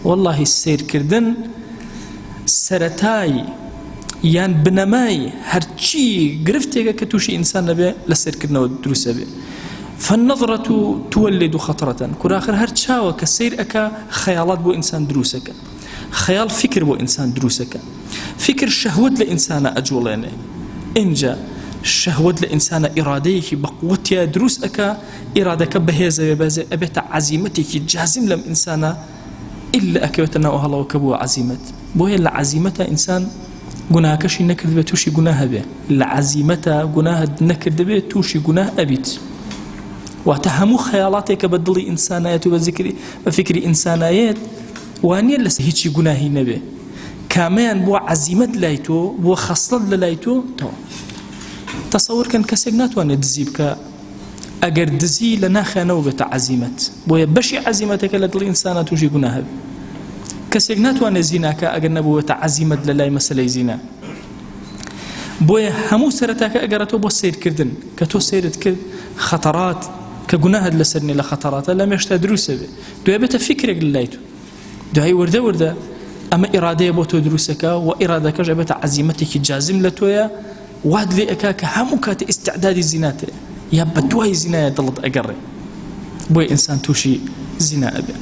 وەڵاهی سەیرکردن سەرەتای یان بنەمای هەرچی گرفتێکە کە تووشی ئینسان نەبێ لە سەیرکردنەوە دروستە بێ. فالنظرة تولد خطرة کوراخر هەر چاوە کە سەیر ئەکا خەیاڵات بۆ ئینسان دروستەکە خەیاڵ فیکر بۆ ئینسان دروستەکە فیکر شەهوەت لە ئینسانە ئەجوڵێنێ ئینجا شەهوەت لە ئینسانە ئیرادەیەکی بەقوەتیا دروست ئەکا ئیرادەکە بەهێزەوێ بەزێ ئەبێتە عەزیمەتێکی جازم لەم ئینسانە ئیلا ئەکەوێتە ناو هەڵەوە کە بووە عەزیمەت. بۆیە لە عەزیمەتا ئینسان گوناهەکەشی نەکردبێت تووشی گوناه ئەبێ. لە عەزیمەتا گوناهت نەکردبێت تووشی گوناه ئەبیت. واتە هەموو خەیاڵاتێک کە بە دڵی ئینسانایەت و بە زیکری بە فیکری ئینسانایەت وانییە لەسەر هیچی گوناهی نەبێ. کامەیان بووە عەزیمەت لای تۆ، بووە خەسڵەت لە لای تۆ، تەواو. تەسەور کەن کەسێک ناتوانێت دزی بکا ئەگەر دزی لە ناخیا نەبووبێتە عەزیمەت، بۆیە بەشی عەزیمەتەکە لە دڵی ئینسانا تووشی گوناه بێ. کەسێک ناتوانێت زیناکە ئەگەر نەبووبێتە عەزیمەت لە لای مەسەلەی زینا. بۆیە هەموو سەرەتاکە ئەگەڕێتەوە بۆ سەیرکردن، کە تۆ سەیرت کرد خەتەرات کە گوناهت لەسەر نیە لە خەتەراتە لە مێشتا دروستە بێ، دوای بێتە فیکرێک لە لای تۆ، دوای وردە وردە ئەمە ئیرادەیە بۆ تۆ دروستەکە و ئیرادەکەش ئەبێتە عەزیمەتێکی جازم لە تۆیە وات لێ ئەکا کە هەموو کاتێ ئیستعدادی زینات هەیە یا بە دوای زینایە دڵت ئەگەڕێ بۆیە ئینسان تووشی زینا ئەبێ.